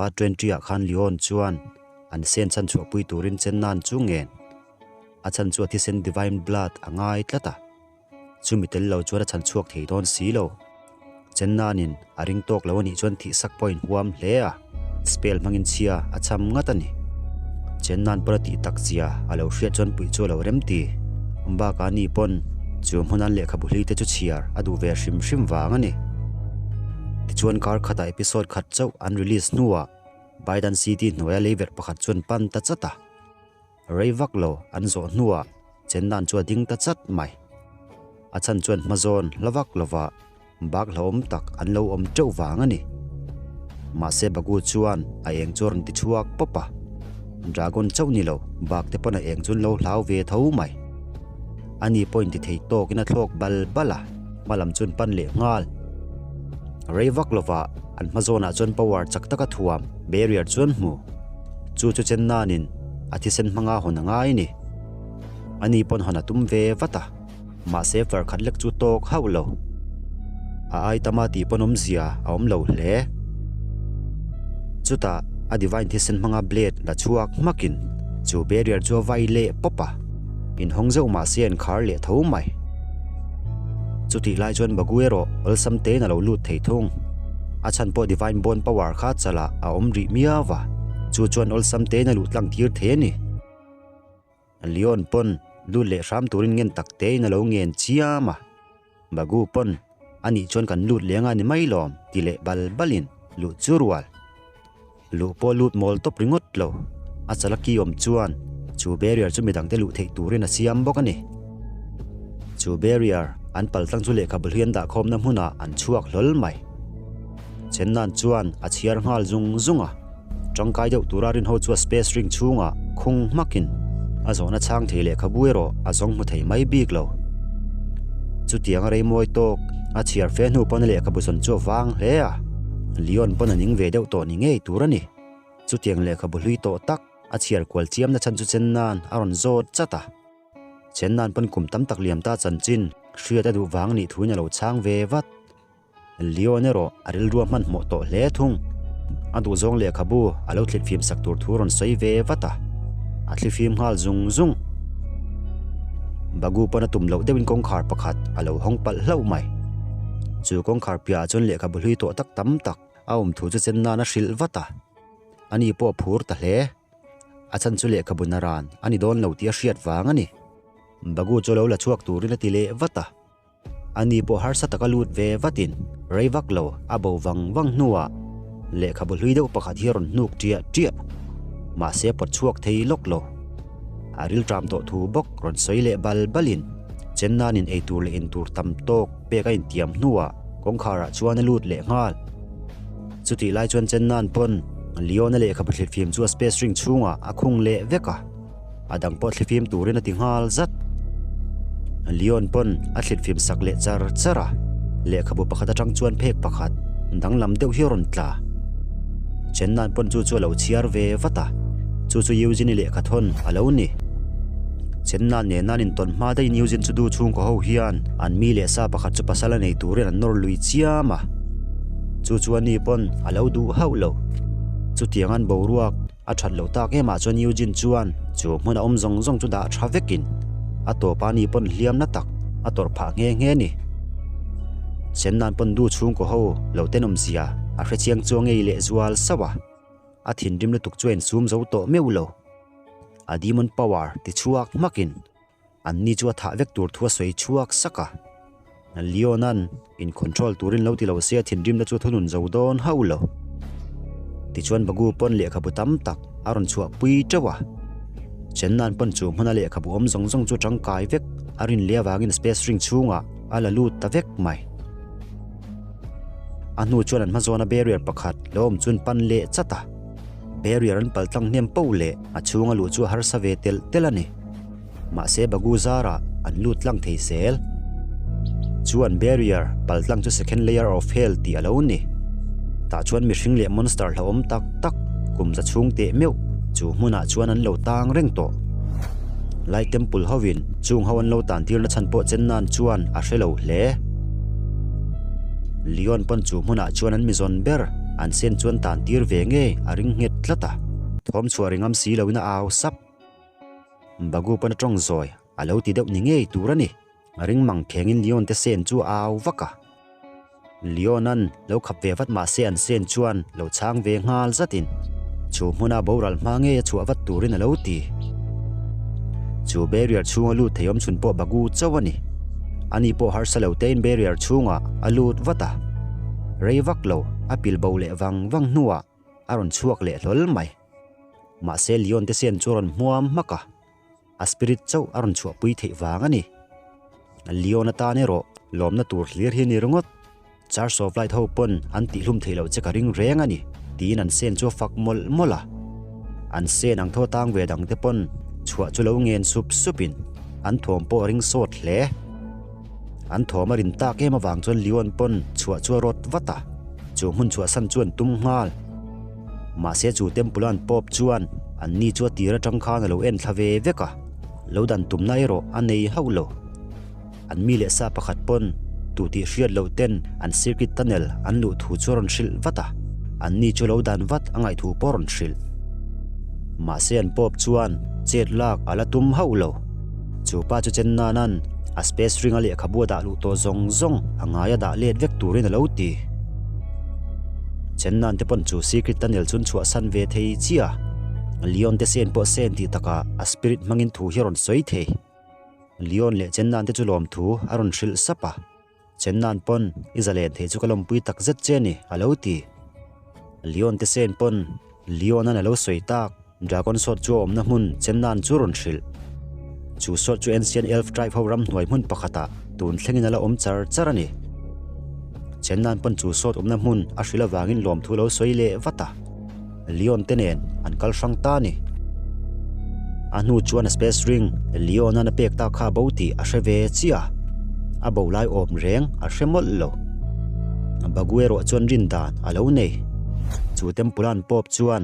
Part 20 ah khan Leon chuan an sen chhan chhuahpui turin Chennan chu ngen a chhan chu a thisen Divine Blood a ngai tlat a. Chumi tel lo chuan a chhan chhuak thei dawn si lo. Chennanin a ring tawk lo a nih chuan thihsak pawh a inhuam hle a, spell hmangin chhia a cham ngat a ni. Chennan pawn a tih tak zia a lo hriat chuan puih chu a lo rem ti. Bakah ni pawn chu hmun an lehkhabu hlui te chu chhiar a duh ve hrim hrim vang a ni. Tichuan kar khatah episode khat chauh an release hnuah Biden City hnuaia leiverh pakhat chuan pan ta chat a. Rei vak lo an zawh hnuah Chennan chu a ding ta chat mai. A chhan chuan hmazawn hla vak lova bak hlauhawm tak an lo awm teuh vang a ni. Mahse Bagu chuan a eng chu a rawn ti chhuak pawp a. Dragon chauh ni lo, bak te pawn a eng chu an lo hlau ve tho mai. Ani pawh inti thei tawkin a thlawk bal bal a, hma lam chu an pan leh nghal. Rei vak lova an hmazawnah chuan power chak taka thuam barrier chu an hmu. Chu chu Chennanin a thisen hmanga hawn a ngai a ni. Ani pawn hawn a tum ve vat a, mahse far khat lek chu tawk hauh lo. A ai tama tih pawn awmzia a awm lo hle. Chutah a divine thisen hmanga blade la chhuak hmakin chu barrier chu a vai leh pawp a, inhawng zeuh mahse a inkhar leh tho mai. Chutih lai chuan Bagu erawh awlsam tein a lo lut thei thung. A chhan pawh divine bond power kha chalah a awm rih miau va, chu chuan awlsam tein a luh tlang tir thei a ni. Leon pawn lut leh hram turin ngen tak tein a lo ngen chiam a, Bagu pawn anih chuan kan lut leng a ni mai lawm ti leh bal balin luh chu rual. Luh pawh lut mawl tawp ringawt lo, a chala ki awm chuan chu barrier chu midangte luh theih turin a siam bawk a ni. Chu barrier an pal tlang chu lehkhabu hlui an dahkhawmna hmunah an chhuak hlawl mai. Chennan chuan a chhiar nghal zung zung a. Tangkai deuh tura rinho chu a space ring chhungah khung hmakin a zawhna chhang thei lehkhabu erawh a zawng hmu thei mai bik lo. Chutiang a rei mawi tawk a chhiar fe hnu pawn a lehkhabu zawn chu a vang hle a, Leon pawn a ning ve deuh tawh ni ngei tur a ni. Chutiang lehkhabu hlui tawh tak a chhiar kual chiamna chhan chu chen nan a rawn zawt chat a. Chen nan pawn kum tam tak liam ta chanchin hriat a duh vang nih thuin a lo chhang ve vat. Leon erawh a rilru a hmanhmawh tawh hle thung. A duhzawng lehkhabu a lo thlitfim sak tur thu rawn sawi ve vat a, a thlifim nghal zung zung. Bagu pawn a tum loh deuhin kawngkhar pakhat a lo hawng palh hlauh mai. Chu kawngkhar piahah chuan lehkhabu hlui tawh tak tam tak a awm thu chu chen nan a hrilh vat a, ani pawh a phur ta hle. A chhan chu lehkhabu naran a ni dawn lo tih a hriat vang a ni. Bagu chu a lo la chhuak turin a ti leh vat a. Ani pawh harsa taka lut ve vatin rei vak lo a bo vang vang hnuah lehkhabu hlui deuh pakhat hi a rawn hnuk ṭiah ṭiah. Mahse a pawt chhuak thei lawk lo. A rilṭam tawh thu bawk rawn sawi leh bal balin Chennanin eitur leh intur tam tawk pek a intiam hnuah kawngkharah chuan a lut leh nghal. Chutih lai chuan Chennan pawn Leon-a lehkhabu thlifim chu a space ring chhungah a khung leh vek a. A dang pawh thlifim turin a ti nghal zat. Leon pawn a thlitfim sak leh char char a, lehkhabu pakhat atang chuan phek pakhat danglam deuh hi a rawn tla. Chennan pawn chu chu a lo chhiar ve vat a, chu chu Eugene-i lehkha thawn a lo ni. Chennan nena an intawn hma daihin Eugene chu du chhungkaw ho hian an mi leh sa pakhat chu pasal a nei turin an nawr lui chiam a, chu chu ani pawn a lo duh hauh lo. Chutiang an boruak. A that loh tak emah chuan Eugene chuan chu hmun a awm zawng zawng chu dah tha vekin a tawp a ni pawn hliam na tak a tawrh phah nghe nghe a ni. Chennan pawn du chhungkaw ho lo tenawm zia a hrechiang chuang ngei leh zual sauh a, a thinrim lutuk chu a insum zo tawh meuh lo. A demon power ti chhuak hmakin an ni chu a thah vek tur thu a sawi chhuak sak a. Leon-a'n in control turin lo ti lo se a thinrimna chu a thunun zo dawn hauh lo. Tichuan Bagu pawn lehkhabu tam tak a rawn chhuah pui teuh a. Chenna'n pawn chu hmuna lehkhabu awm zawng zawng chu tangkai vek a rin leh avangin space ring chhungah a la lut ta vek mai. A hnu chuan an hmazawna barrier pakhat lo awm chuan pan leh chat a. Barrier an pal tlang hnem poh leh a chhunga luh chu a harsa ve telh telh a ni. Mahse Bagu zarah an lut tlang thei zel. Chuan barrier pal tlang chu second layer of hell tih a lo ni. Tah chuan mihring leh monster hlauhawm tak tak kum za chhung teh meuh chu hmunah chuan an lo tang reng tawh. Lai temple hovin chung ho an lo tan tirna chhan pawh chen nan chuan a hre lo hle. Leon pawn chu hmunah chuan an mizawn ber An sen chuan tan tir ve ngei a ring nghet tlat a. Thawm chhuah ri ngam si loin a au sap. Bagu pawn a tawng zawi a lo ti deuh ni ngei tur a ni. A ring mang khengin Leon te sen chu a au vak a. Leon-a'n lo khap ve vat mah se an sen chuan lo chhang ve nghal zatin chu hmuna boral hma ngei a chhuah vat turin a lo ti. Chu barrier chhunga lut thei awm chhun pawh Bagu chauh a ni. Ani pawh harsa lo tein barrier chhungah a lut vat a. Rei vak lo a pil bo leh vang vang hnuah a rawn chhuak leh hlawl mai. Mahse Leon te sen chu a rawn hmuam hmak a. A spirit chauh a rawn chhuahpui theih vang a ni. Leon atan erawh lawmna tur hlir hi a ni ringawt. Church of Light ho pawn an tihlum theih loh che ka ring reng a ni, tiin an sen chu a fak mawlh mawlh a. An sen ang tho tang ve dang te pawn chhuah chu lo ngen sup supin an thawm pawh a ring sawt hle. An thawm a rin tak em avang chuan Leon pawn chhuah chu a rawt vat a, chu hmun chhuahsan chu an tum nghal. Mahse chu Temple an pawp chuan an ni chu a tir atang khan a lo en thla ve vek a, lo dan tumna erawh a nei hauh lo. An mi leh sa pakhat pawn tu tih hriat loh ten an circuit tunnel an luh thu chu a rawn hrilh vat a, an ni chu lo dan vat a ngaih thu pawh a rawn hrilh. Mahse an pawp chuan chet lak a la tum hauh lo. Chu pa chu chen nan a space ring a lehkhabu a dah luh tawh zawng zawng a ngai a dah let vek turin a lo ti. Chen nan te pawn chu secret tunnel chun chhuahsan ve thei chiah a, Leon te sen pawh sen tih takah a spirit hmangin thu hi a rawn sawi thei. Leon leh Chen nan te chu lawmthu a rawn hrilh sap a. Chen nan pawn i zalen thei chu ka lawmpui tak zet che a ni, a lo ti. Leon te sen pawn Leon an a lo sawi tak Dragon Sword chu a awmna hmun Chen nan chu rawn hrilh. Chu sword chu Ancient Elf Tribe ho ram hnuai hmun pakhatah tun thlengin a la awm char char a ni. Chen nan pawn chu sword awmna hmun a hrilh avangin lawmthu lo sawi leh vat a. Leon te nen an kal hrang ta a ni. A hnu chuan a space ring Leon an a pek ta kha bo tih a hre ve chiah a, a bo lai awm reng a hre mawlh lo. Bagu erawh chuan rin dan a lo nei. Chu temple an pawp chuan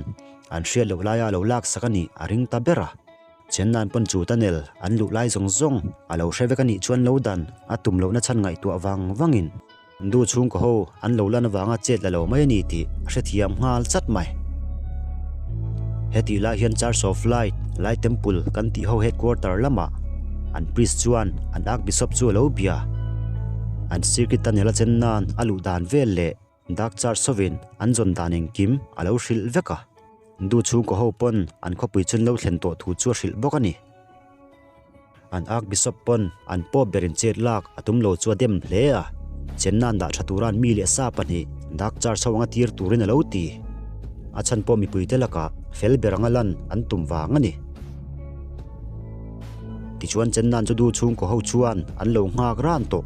an hriat loh laia a lo laksak a nih a ring ta ber a. Chennai pawn chu tunnel an luh lai zawng zawng a lo hre vek a nih chuan lo dan a tum lohna chhan ngaihtuah vang vangin Du chhungkaw ho an lo lan avanga chet la lo mai a ni tih a hrethiam nghal chat mai. Hetih lai hian Church of Light, Lai Temple kan tih ho headquarter lamah an priest chuan an archbishop chu a lo bia. An circuit tunnel a chen nan a luh dan vel leh Dark Church hovin an zawn dan engkim a lo hrilh vek a. Du chhungkaw ho pawn an khawpui chun lo thlen tawh thu chu a hrilh bawk a ni. An Archbishop pawn an Pope berin chet lak a tum lo chu a dem hle a, chenna an dah tha tura an mi leh sa pahnih Dark Church ho anga tir turin a lo ti. A chhan pawh mipuite lakah fel ber anga lan an tum vang a ni. Tichuan chenna an chu du chhungkaw ho chuan an lo nghak ran tawh.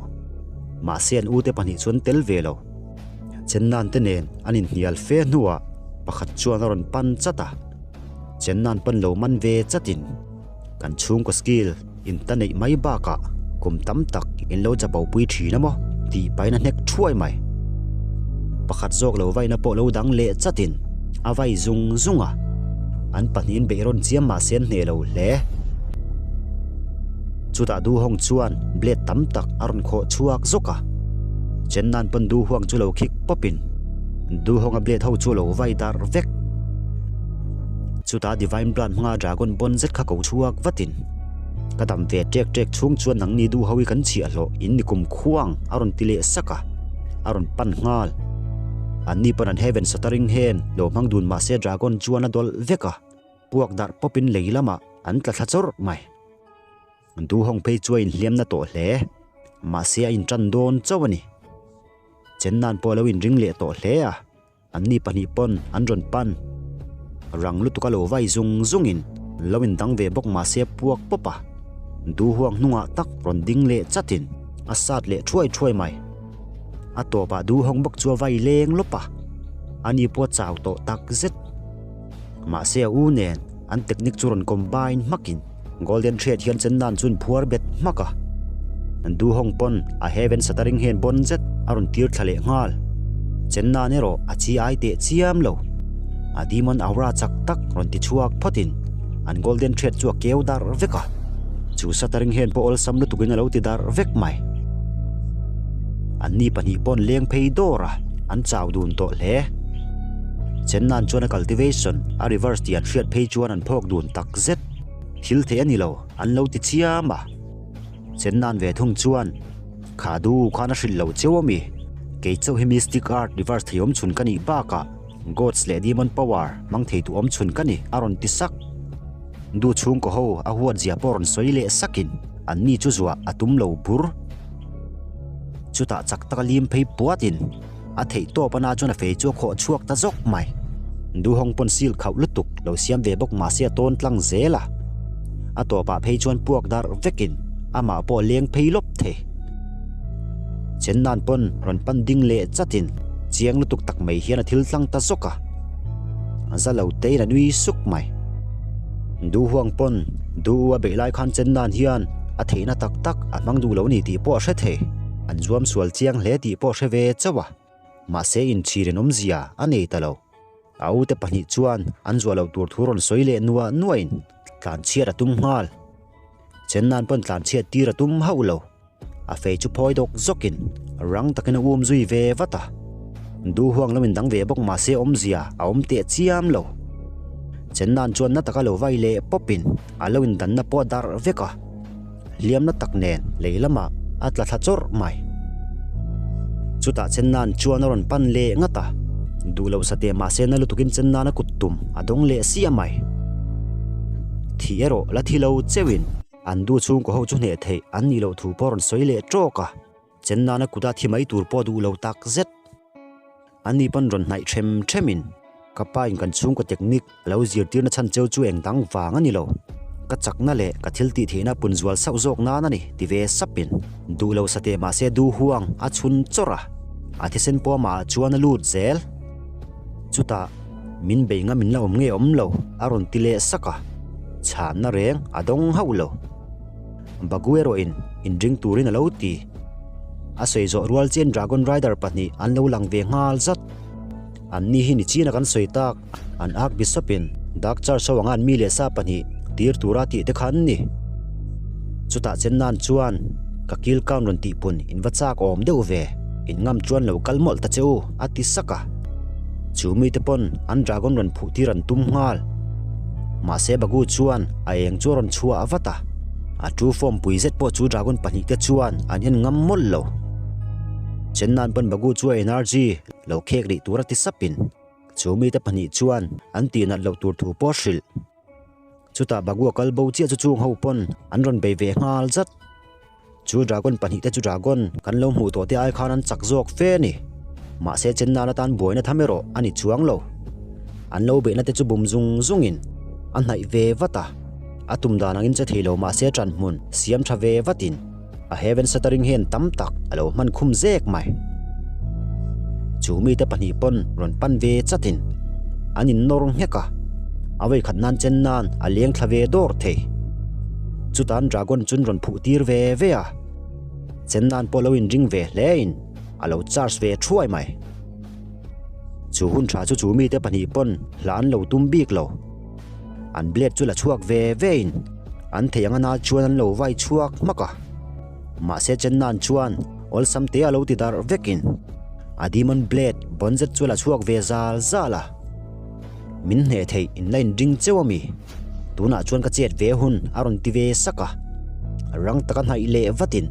Mahse an ute pahnih chu an tel ve lo. Chennan te nen an inhnial fe hnuah pakhat chuan a rawn pan chat a, Chennan pawn lo man ve chatin, Kan chhungkaw skill in ta neih mai bakah kum tam tak in lo chapo pui thin a maw tih pahin a hnek thuai mai. Pakhat zawk lo vaina pawh lo dang leh chatin a vai zung zung a, an pahnihin beih rawn chiam mah se an hneh lo hle. Chutah Duhawng chuan blade tam tak a rawn khawh chhuak zawk a, Chennan pawn Duhuang chu lo khik pawpin Duhawnga blade ho chu a lo vai darh vek. Chutah Divine Blood hmanga Dragon bawn zet kha ko chhuak vatin, Ka dam ve ṭek ṭek chhung chuan nangni duh ho hi kan chhiah hlawh in ni kum khuang a rawn ti leh sak a, a rawn pan nghal. Anni pawn an Heaven Shattering hen lo hmang dun mah se Dragon chuan a dawlh vek a, puak darh pawpin lei lamah an tla thla chawrh mai. Duhawng phei chu a inhliamna tawh hle, mahse a inṭan dawn chauh a ni. Chennan pawh a lo inring leh tawh hle a. Anni pahnih pawn an rawn pan. Rang lutuk a lo vai zung zungin lo indang ve bawk mahse puak pawp a. Duhuang hnungah tak rawn ding leh chatin a sat leh thuai thuai mai. A tawpah Duhawng bawk chu a vai leng lawp a, ani pawh a chau tawh tak zet. Mahse a u nen an technique chu rawn combine hmakin Golden Thread hian Chennan chu an phuar bet hmak a. Duhawng pawn a Heaven Shattering hian bawn zet a rawn tir thla leh nghal. Chennan erawh a chi ai teh chiam lo. A Demon Aura chak tak rawn ti chhuak phawtin an Golden Thread chu a keu darh vek a. Chu Shattering hian pawh awlsam lutukin a lo ti darh vek mai. Anni pahnih pawn leng phei dawr a, an chau dun tawh hle. Chenna'n chuan a cultivation a reverse tih an hriat phei chuan an phawk dun tak zet. Thil theih a ni lo, an lo ti chiam a. Chenna'n ve thung chuan, Kha du khan a hrilh lo cheu a mi? Kei chauh hi mystic art reverse thei awm chhun ka nih bakah gods leh demon power hmang thei tu awm chhun ka ni, a rawn ti sak. Du chhungkaw ho a huat zia pawh rawn sawi leh sakin an ni chu zuah a tum lo bur. Chutah chak taka lim phei puatin a theih tawp ana chuan a fei chu a khawh chhuak ta zawk mai. Duhawng pawn seal khauh lutuk lo siam ve bawk mahse a tawn tlang zel a. A tawpah phei chuan puak darh vekin amah pawh a leng phei lawp thei. Chennan pawn rawn pan ding leh chatin chiang lutuk tak mai hian a thil tlang ta zawk a. Za lo tein a nui suk mai. Duhuang pawn duh a beih lai khan Chennan hian a theihna tak tak a hmang duh lo ni tih pawh a hre thei. An zuam sual chiang hle tih pawh hre ve chauh a. Mahse inchhirin awmzia a nei ta lo. A ute pahnih chuan an zuah loh tur thu rawn sawi leh nuah nuahin tlanchhiat a tum nghal. Chennan pawn tlanchhiat tir a tum hauh lo. A fei chu phawi dawk zawkin rang takin a um zui ve vat a. Duhuang lo indang ve bawk mahse awmzia a awm teh chiam lo. Chennan chuan na taka lo vai leh pawpin a lo indanna pawh a darh vek a. Hliamna tak nen lei lamah a tla thla chawrh mai. Chutah Chennan chuan a rawn pan leh ngat a. Duh loh sateh mahse na lutukin Chennan a kut tum a dawng leh sia mai. Thih erawh la thi lo cheuhin an du chhungkaw ho chu hneh theih an nih loh thu pawh a rawn sawi leh tawk a. Chennan a kuta thi mai tur pawh duh lo tak zet. An ni pawn rawn hnaih ṭhem ṭhemin, Ka pa in kan chhungkaw technique a lo zirtirna chhan cheu chu eng dang vang a ni lo. Ka chakna leh ka thil tih theihna pun zual sauh zawk nan a ni, ti ve sapin duh lo sateh mahse du huang a chhun chawrh a, a thisen pawmah ah chuan a lut zel. Chutah, Min bei ngam in la awm nge awm lo, a rawn ti leh sak a, chhanna reng a dawng hauh lo. Baguero in inring turin a lo ti. A sawi zawh rual chian Dragon Rider pahnih an lo lang ve nghal zat. An ni hi ni china kan sawi tak, an Archbishop in Dark Church ho anga an mi leh sa pahnih tir tura tih te kha an ni. Chutah chen nan chuan ka kill count rawn tih pun in va chak awm deuh ve, in ngam chuan lo kal mawlh ta che u, a ti sak a. Chu mite pawn an dragon rawn phuh tir an tum nghal. Mahse Bagu chuan a eng chu a rawn chhuah vat a, a tu form pui zet pawh chu dragon pahnih te chuan an en ngam mawlh lo. Chennan pawn Bagu chu a energy lo khek rih tur a ti sapin chu mite pahnih chuan an tih nat loh tur thu pawh a hrilh. Chutah Bagu a kal bo chiah chu chung ho pawn an rawn bei ve nghal zat. Chu dragon pahnih te chu dragon kan lo hmuh tawh te ai khan an chak zawk fe a ni. Mahse Chennan atan buaina tham erawh a ni chuang lo. An lo beihna te chu bum zung zungin a hnaih ve vat a. A tum dan angin che thei lo mahse ṭan hmun siam ṭha ve vatin a Heaven Shattering hian tam tak a lo hman khum zek mai. Chu mite pahnih pawn rawn pan ve chatin an innawr nghek a, a vawikhat nan chen nan a leng thla ve dawr thei. Chutan Dragon chun rawn phuh tir ve ve a, chen nan pawh lo inring ve hlein a lo charge ve thuai mai. Chu hun tha chu chu mite pahnih pawn hla an lo tum bik lo. An blade chu la chhuak ve vein an thei anga nal chuan an lo vai chhuak hmak a. Mahse Chennan chuan awlsam te a lo ti darh vekin a Demon Blade bawn zet chu a la chhuak ve zal zal a. Min hneh theih in la inring cheu a mi? Tunah chuan ka chet ve hun a rawn ti ve sak a. Rang taka hnaih leh vatin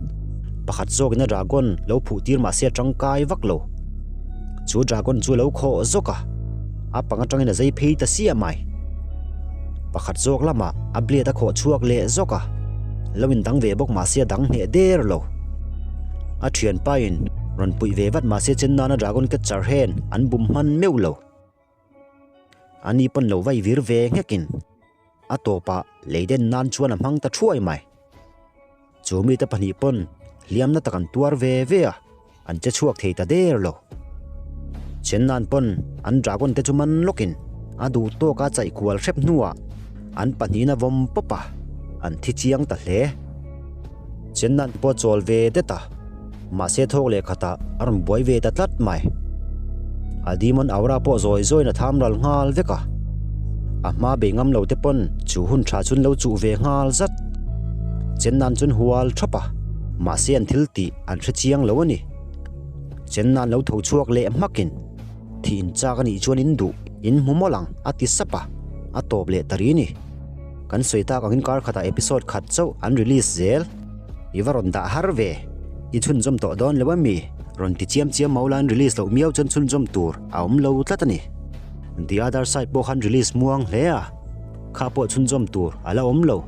pakhat zawkin a dragon lo phuh tir mahse a tangkai vak lo. Chu dragon chu a lo khawh zawk a, a pang atangin a zai phei ta siah mai. Pakhat zawk lamah a blade a khawh chhuak leh zawk a, lo indang ve bawk mahse a dang hneh der lo. A thianpain rawn puih ve vat mahse chen nana dragon catcher hen an bum hman meuh lo. Ani pawn lo vai vir ve nghekin a tawpah lei den nan chuan a hmang ta thuai mai. Chu mite pahnih pawn hliamna tak an tuar ve ve a, an che chhuak thei ta der lo. Chen nan pawn an dragon te chu man lawkin a duh tawka chaih kual hrep hnuah an pahnihin a vawm pawp a, an thi chiang ta hle. Chen nan pawh a chawl ve det a, mahse thawk leh khatah a rawn buai ve ta tlat mai. A demon aura pawh zawi zawiin a tham ral nghal vek a, a hma bei ngam lo te pawn chu hun tha chun lo chuh ve nghal zat. Chen nan chun hual thap a, mahse an thil tih an hre chiang lo a ni. Chen nan lo tho chhuak leh hmakin thih in chak a nih chuan in duh. In hmu mawlh ang, a ti sap a, a tawp leh ta ri ni. Kan sawi tak angin kar khatah episode khat chauh an release zel. I va rawn dah har ve. I chhunzawm tawh dawn lo em mi? Rawn ti chiam chiam mau la an release loh miau chuan chhunzawm tur a awm lo tlat a ni. The Other Side pawh khan release muang hle a, kha pawh chhunzawm tur a la awm lo.